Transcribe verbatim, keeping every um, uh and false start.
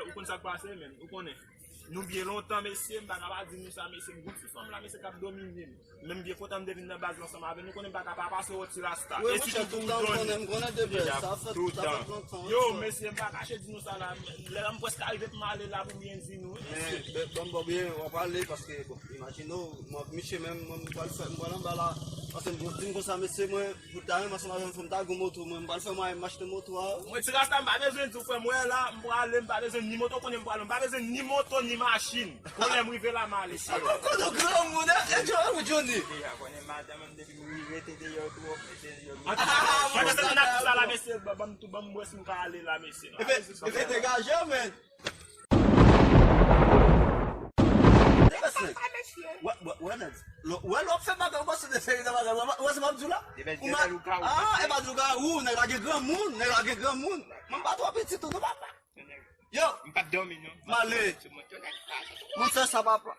Ou konn sa k pase, menm? Ou konnen. Nou byen lontan, mesye, m pa ka pa di nou sa, mesye, m gon ti fanm la, mesye, k ap domine m. Menm byen kontan m te vin nan baz la ansanm avè nou, konnen m pa ka pa pase wè ti rasta. Wi, monchè, tout tan m konnen, m konnen de bèl. Sa fè, sa fè lontan, wi, frè. Yo, mesye, m pa kache di nou sa la. Lè la, m prèske rive pou m ale la pou byen di nou, wi, mesye. Men, bon, bon, byen, w ap ale, paske, bon, imajine w, mwen, misye menm, mwen, m pral fè, m pral anba la, paske m di m konsa, mesye, mwen, pou ta menm ansanm avè m, fò m ta gon moto, mwen, m pral fè mwayen m achte moto a. Mwen, ti rasta, m pa bezwen di w, frè, m wè la, m prale, m pa bezwen ni moto, konnen m prale, m pa bezwen ni moto, ni machin. Bon, lè m rive la, m ale, cheri. Mwen konnen w granmoun, e, e, Johnny, Johnny. Deja konnen madanm, depi m rive te deyò twòp, te deyò. Pandan se tan n ap di sa la, mesye, ban m tou, ban m wè si m ka ale la, mesye. Efe, efe degaje w, men. Wè, wè, wè, nèg. Lò, wè, lò, fè bagay, ou panse de seri de bagay, wè, wè, se m ap di w la. Ou ma-, ah, e pa di w ka, ou, nèg la gen granmoun, nèg la gen granmoun. Mwen pa twò piti tou, non, papa. Yo. M p ap dòmi, non. M ale. Mwen fè sa, papa.